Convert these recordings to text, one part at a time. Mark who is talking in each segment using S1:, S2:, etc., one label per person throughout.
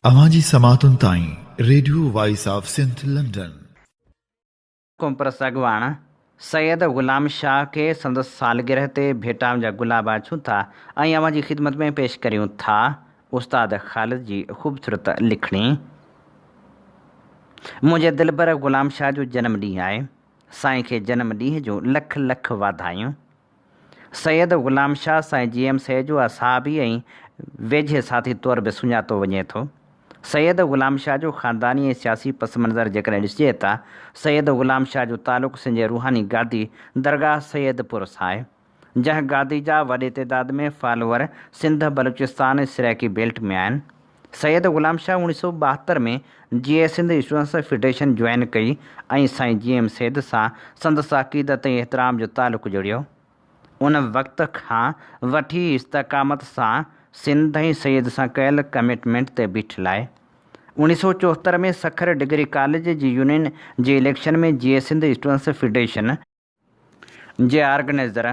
S1: اوهان جي سماعتن تائين radio voice of Sindh London.
S2: قومپرست اڳواڻ سيد غلام شاهه کي سندس سالگرهه تي ڀيٽائن جا گلاب آڇون ٿا ۽ اوهان جي خدمت ۾ پيش ڪريون ٿا استاد خالد جي خوبصورت لکڻي منهنجي دلبر غلام شاهه جو جنم ڏينهن آهي سائين کي جنم ڏينهن جون لک لک واڌايون. سيد غلام شاهه سائين جي ايم سيد جو اصحابي ۽ ويجهي ساٿي طور به سڃاتو وڃي ٿو. سيد غلام شاهه جو خانداني ۽ سياسي پس منظر جيڪڏهن ڏسجي ته سيد غلام شاهه جو تعلق سنڌ جي روحاني گادي درگاهه سيد پور سان آهي. جنهن گادي جا وڏي تعداد ۾ فالوئر سنڌ، بلوچستان ۽ سرائيڪي بيلٽ ۾ آهن. سيد غلام شاهه اوڻيھ سئو 72 ۾ Jeay Sindh students federation join ڪئي ۽ سائين جي ايم سيد سان سندس عقيدت ۽ احترام جو تعلق جڙيو. ان وقت کان وٺي استقامت سان سنڌ ۽ سيد سان ڪيل ڪمٽمينٽ تي بيٺل آهي. اوڻيھ سئو 74 ۾ سکر ڊگري ڪاليج جي يونين جي اليڪشن ۾ جيئي سنڌ اسٽوڊنٽس فيڊريشن جي آرگنائيزر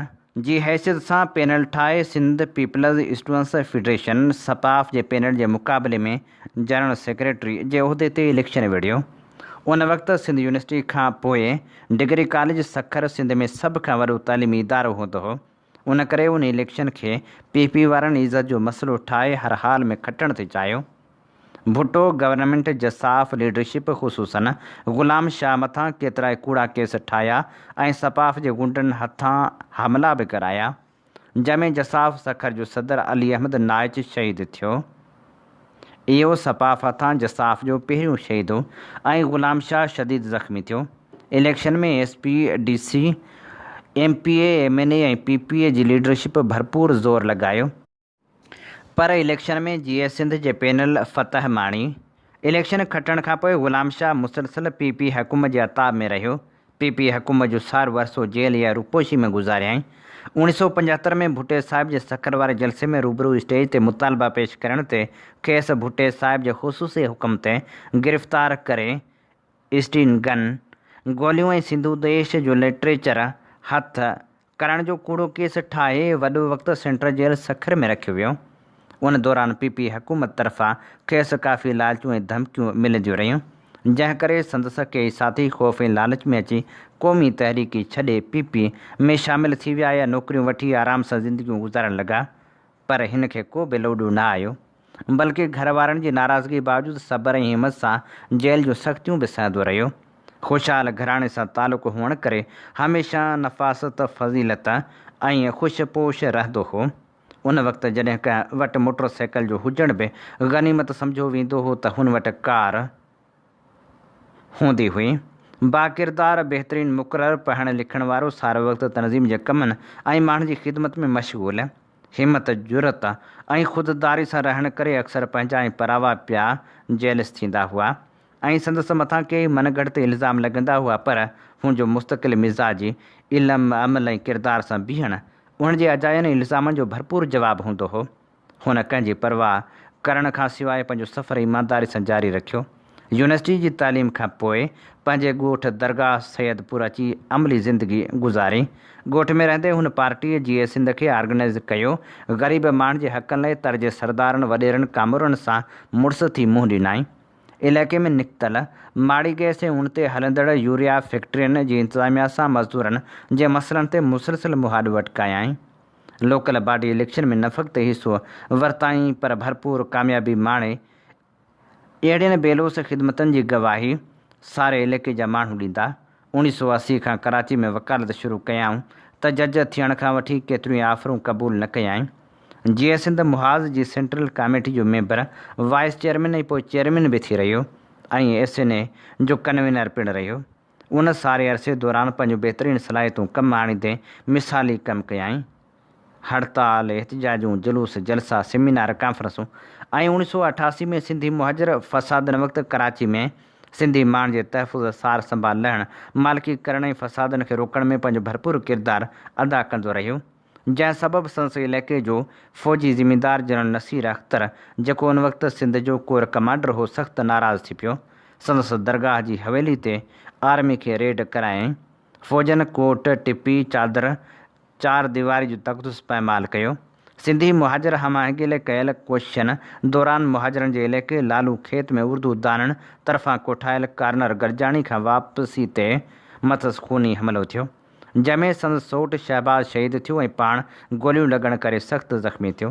S2: جي حيثيت سان پينل ٺاهي سنڌ پيپلز اسٽوڊنٽس فيڊريشن، سپاف، جي پينل جي مقابلي ۾ جنرل سيڪريٽري جي عهدي تي اليڪشن وڙهيو. ان وقت سنڌ يونيورسٽي کان پوء ڊگري ڪاليج سکر سنڌ ۾ سڀ کان وڏو تعليمي ادارو هوندو هو. ان ڪري ان اليڪشن کي پي پي وارن عزت جو مسئلو ٺاهي هر حال ۾ کٽڻ ٿي چاهيو. ڀٽو گورنمينٽ جساف ليڊرشپ خصوصن غلام شاهه مٿان ڪيترائي ڪوڙا ڪيس ٺاهيا ۽ سپاف جي غنڊن هٿان حملا به ڪرايا جنهن ۾ جساف سکر جو صدر علي احمد نائچ شهيد ٿيو. اهو سپاف هٿان جساف جو پهريون شهيد هو ۽ غلام شاهه شديد زخمي ٿيو. Election ۾ S P, D C, M P A, M N A ۽ P P A جي ليڊرشپ ڀرپور زور لڳايو. پر اليڪشن ۾ جيئي سنڌ جي پينل فتح ماڻي. اليڪشن کٽڻ کانپوء غلام شاهه مسلسل پي پي حڪومت جي عتاب ۾ رهيو. پي پي حڪومت جو سارو عرصو جيل يا روپوشي ۾ گذاريائين. اوڻيھ سئو 75 ۾ ڀٽي صاحب جي سکر واري جلسي ۾ روبرو اسٽيج تي مطالبا پيش ڪرڻ تي کيس ڀٽي صاحب جي خصوصي حڪم تي گرفتار ڪري اسٽين گن، گوليون ۽ سنڌو ديش جو لٽريچر هٿ ڪرڻ جو ڪوڙو ڪيس ٺاهي وڏو وقت سينٽرل جيل سکر ۾ رکيو ويو. ان دوران پي پي حڪومت طرفان کيس ڪافي لالچون ۽ ڌمڪيون ملنديون رهيون، جنهن ڪري سندس ڪيئي ساٿي خوف ۽ لالچ ۾ اچي قومي تحريڪ ڇڏي پي پي ۾ شامل ٿي ويا يا نوڪريون وٺي آرام سان زندگيون گذارڻ لڳا. پر هن کي ڪو به لوڏو نه آيو، بلڪه گهر وارن جي ناراضگي باوجود صبر ۽ همت سان جيل جون سختيون به سهندو رهيو. خوشحال گهراڻي سان تعلق هئڻ ڪري هميشه نفاست، فضيلت ۽ خوش پوش رهندو هو. ان وقت جڏهن ڪنهن وٽ موٽر سائيڪل جو هجڻ به غنيمت سمجهيو ويندو هو ته هن وٽ ڪار هوندي هئي. باڪردار، بهترين مقرر، پڙهڻ لکڻ وارو، سارو وقت تنظيم جي ڪمن ۽ ماڻهن جي خدمت ۾ مشغول، همت، جرئت ۽ خودداري سان رهڻ ڪري اڪثر پنهنجا ۽ پراوا پيا جيلس ٿيندا هئا ۽ سندس مٿان ڪيئي من گهڙت الزام لڳندا هئا پر هن جو مستقل مزاجي، علم، عمل ۽ ڪردار سان بيهڻ انهن جي اجاين الزامن جو ڀرپور جواب هوندو هو. هن ڪنهن جي پرواهه ڪرڻ کان سواء پنهنجو سفر ايمانداري سان جاري رکيو. يونيورسٽي جي تعليم کان پوء پنهنجي ڳوٺ درگاهه سيد پور اچي عملي زندگي گذاري. ڳوٺ ۾ رهندي هن پارٽيء جيئي سنڌ کي آرگنائيز ڪيو. غريب ماڻهن جي حقن لاء تر جي سردارن، وڏيرن، ڪامورن سان مڙس ٿي منهن ڏنائين. علائقي ۾ نڪتل ماڙي گئس ۽ ان تي هلندڙ يوريا فيڪٽرين جي انتظاميا سان مزدورن جي مسئلن تي مسلسل مهاڏو اٽڪايائين. لوڪل باڊي اليڪشن ۾ نه فقط حصو ورتائين پر ڀرپور ڪاميابي ماڻي. اهڙين بي لوث خدمتن جي گواهي ساري عليقي جا ماڻهو ڏيندا. اوڻيھ سئو 80 کان ڪراچي ۾ وڪالت شروع ڪيائون ته جج ٿيڻ کان وٺي ڪيتريون ئي آفرون قبول نه ڪيائين. جيئي سنڌ محاذ جي سينٽرل ڪاميٽي جو ميمبر، وائيس چيئرمين ۽ پوء چيئرمين به ٿي رهيو ۽ ايس اين اي جو ڪنوينر پڻ رهيو. ان ساري عرصي دوران پنهنجون بهترين صلاحيتون ڪم آڻيندي مثالي ڪم ڪيائين. هڙتال، احتجاجون، جلوس، جلسا، سيمينار، ڪانفرنسون ۽ اوڻيھ سئو 88 ۾ سنڌي مهاجر فسادن وقت ڪراچي ۾ سنڌي ماڻهن جي تحفظ، سار سنڀال لهڻ، مالڪي ڪرڻ ۽ فسادن کي روڪڻ ۾ پنهنجو ڀرپور ڪردار ادا ڪندو رهيو. جنهن سبب سندس علائقي جو فوجي ذميدار جنرل نصير اختر، جيڪو ان وقت سنڌ جو ڪور ڪمانڊر هو، سخت ناراض ٿي پيو. سندس درگاهه جي حويلي تي آرمي کي ريڊ ڪرايائين. فوجن ڪوٽ، ٽپي، چادر، چار ديواري جو تقدس پائمال ڪيو. سنڌي مهاجر هم آهنگي لئه ڪيل ڪوششن دوران مهاجرن جي عليقي لالو کيت ۾ اردو دانن طرفان ڪوٺايل ڪارنر گڏجاڻي کان واپسي تي مٿس خوني حملو ٿيو، جنهن ۾ سندس سئوٽ شهباز شهيد ٿيو ۽ پاڻ گوليون لڳڻ ڪري سخت زخمي ٿيو.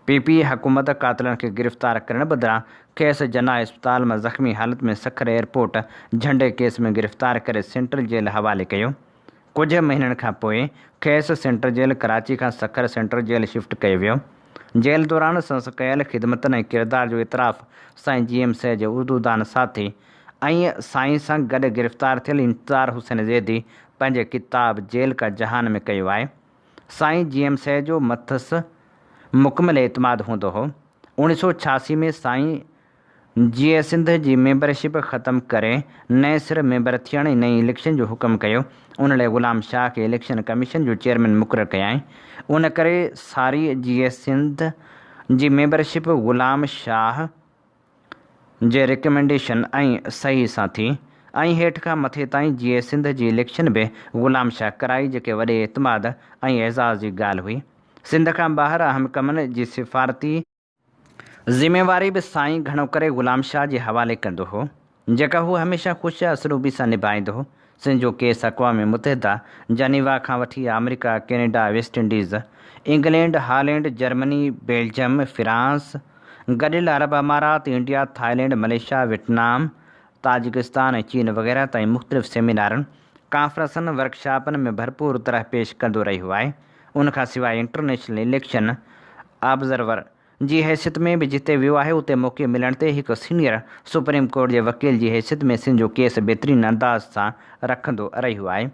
S2: پي پي حڪومت قاتلن کي گرفتار ڪرڻ بدران کيس جناح اسپتال مان زخمي حالت ۾ سکر ايئرپورٽ جهنڊي ڪيس ۾ گرفتار ڪري سينٽرل جيل حوالي ڪيو. ڪجهه مهينن کان پوء کيس سينٽرل جيل ڪراچي کان سکر سينٽرل جيل شفٽ ڪيو ويو. جيل دوران سندس ڪيل خدمتن ۽ ڪردار جو اعتراف سائين جي ايم سيد جي اردو دان ساٿي ۽ سائين سان گڏ گرفتار ٿيل انتظار حسين زيدي پنهنجي ڪتاب جيل ڪا جهان ۾ ڪيو آهي. سائين جي ايم سيد جو مٿس مڪمل اعتماد هوندو هو. 1986 ۾ سائين جيئي سنڌ جي ميمبرشپ ختم ڪري نئين سر ميمبر ٿيڻ ۽ نئين اليڪشن جو حڪم ڪيو، ان لاء غلام شاهه کي اليڪشن ڪميشن جو چيئرمين مقرر ڪيائين، ان ڪري ساري جيئي سنڌ جي ميمبرشپ غلام شاهه جي ريڪمينڊيشن ۽ صحيح سان ٿي ۽ هيٺ کان مٿي تائين جيئي سنڌ جي اليڪشن به غلام شاهه ڪرائي جيڪي وڏي اعتماد ۽ اعزاز جي ڳالهه هئي. سنڌ کان ٻاهر اهم ڪمن جي سفارتي ذميواري به سائين گهڻو ڪري غلام شاهه جي حوالي ڪندو هو، جيڪا هو هميشه خوش اسلوبي سان نڀائيندو هو. سنڌ جو ڪيس اقوام متحده، جنيوا کان وٺي آمريڪا، Canada, West Indies, England, Holland, Germany, Belgium, France, گڏيل عرب امارات، India, Thailand, Malaysia, Vietnam, Tajikistan ۽ چين وغيره تائين مختلف سيمينارن، ڪانفرنسن، ورڪشاپن ۾ ڀرپور طرح پيش ڪندو رهيو آهي. ان کان سواء انٽرنيشنل اليڪشن آبزرور جي حيثيت ۾ به جتي ويو آهي اتي موقعي ملڻ تي هڪ سينيئر سپريم ڪورٽ جي وڪيل جي حيثيت ۾ سنڌ جو ڪيس بهترين انداز سان رکندو رهيو آهي.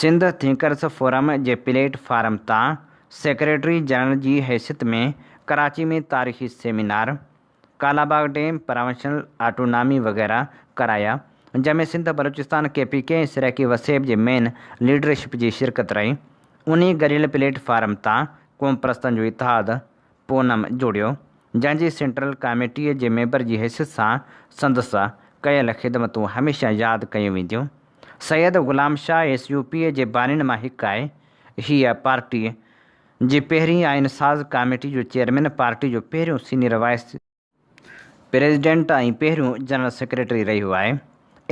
S2: سنڌ ٿنڪرس فورم جي پليٽ فارم تان سيڪريٽري جنرل جي حيثيت ۾ ڪراچي ۾ تاريخي seminar, Kalabagh dam, provincial autonomy وغيره ڪرايا، جنهن ۾ Sindh, Balochistan, K P K ۽ Saraiki وسيب جي مين ليڊرشپ جي شرڪت رهي. انهي گڏيل پليٽ فارم تان قومپرستن جو اتحاد پونم جوڙيو، جنهن جي سينٽرل ڪاميٽيء جي ميمبر جي حيثيت سان سندس ڪيل خدمتون هميشه ياد ڪيون وينديون. Syed Ghulam Shah S U P جي بانين مان هڪ آهي. هيء پارٽي جي پهرين آئين ساز ڪاميٽي جو چيئرمين، پارٽي جو پهريون سينيئر وائيس پريزيڊنٽ ۽ پهريون جنرل سيڪريٽري رهيو آهي.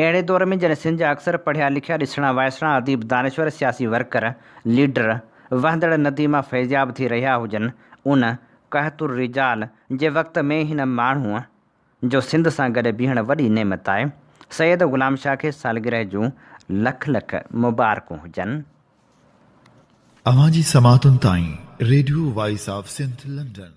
S2: اهڙي دور ۾ جڏهن سنڌ جا اڪثر پڙهيا لکيا، ڏسڻا وائسڻا، اديب دانشور، سياسي ورڪر، ليڊر وهندڙ ندي مان فيضياب ٿي رهيا هجن، ان قحط الرجال جي وقت ۾ هن ماڻهوء جو سنڌ سان گڏ بيهڻ وڏي نعمت آهي. سيد غلام شاهه کي سالگرهه جون لک لک مبارڪون هجن.
S1: اوهان جي سماعتن تائين radio voice of Sindh London.